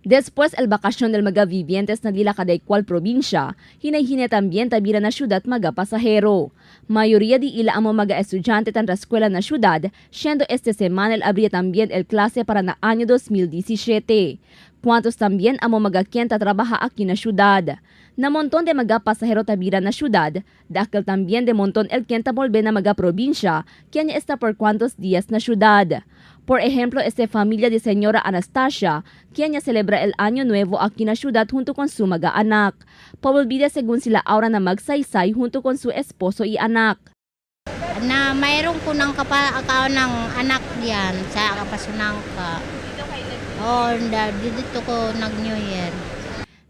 Después el vacación del mga vivientes na dila kada cual provincia, hinay-hinay también tabira na syudad mga pasahero. Mayoría di ila amo mga estudyante tan escuela na syudad, siendo este semana el abría también el clase para na año 2017. Cuantos también amo mga quien trabaja aquí na syudad. Na montón de mga pasahero tabira na syudad, dahil también de montón el quien volve na mga provincia, quien está por cuantos días na syudad. Por ejemplo, este familia de señora Anastasia, quien ya celebra el Año Nuevo aquí na syudad junto con su mga anak. Pawalbida según sila aura na magsaysay junto con su esposo y anak. Na mayroon ko ng ng anak diyan sa Kapasunangka. Oh, dito ko nag New Year.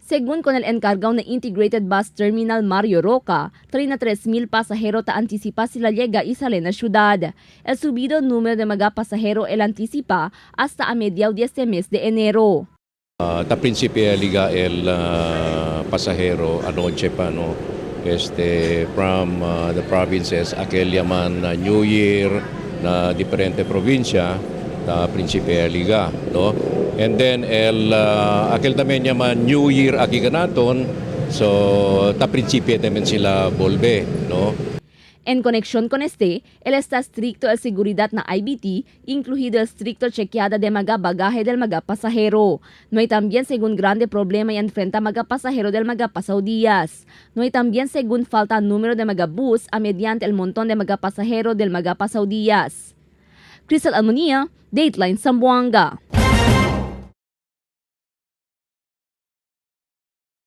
Según con el encargado na Integrated Bus Terminal Mario Roca, 33,000 pasahero ta anticipa sila llega y sale na syudad. El subido número de mga pasahero el anticipa hasta a mediados de este mes de enero. Ta principio liga el pasahero anoche pa, no, from the provinces, aquel yaman New Year na diferente probinsya ta principio liga, no, and then el aquel también yaman New Year aki kanaton, so ta principio también sila volve, no. En conexión con este, el está estricto el seguridad na IBT, incluido el estricto chequeada de mga bagaje del mga pasahero. No hay también según grande problema y enfrenta mga pasahero del mga pasaw días. No hay también según falta número de mga bus a mediante el montón de mga pasahero del mga pasaw días. Crystal Almonia, Dateline Zamboanga.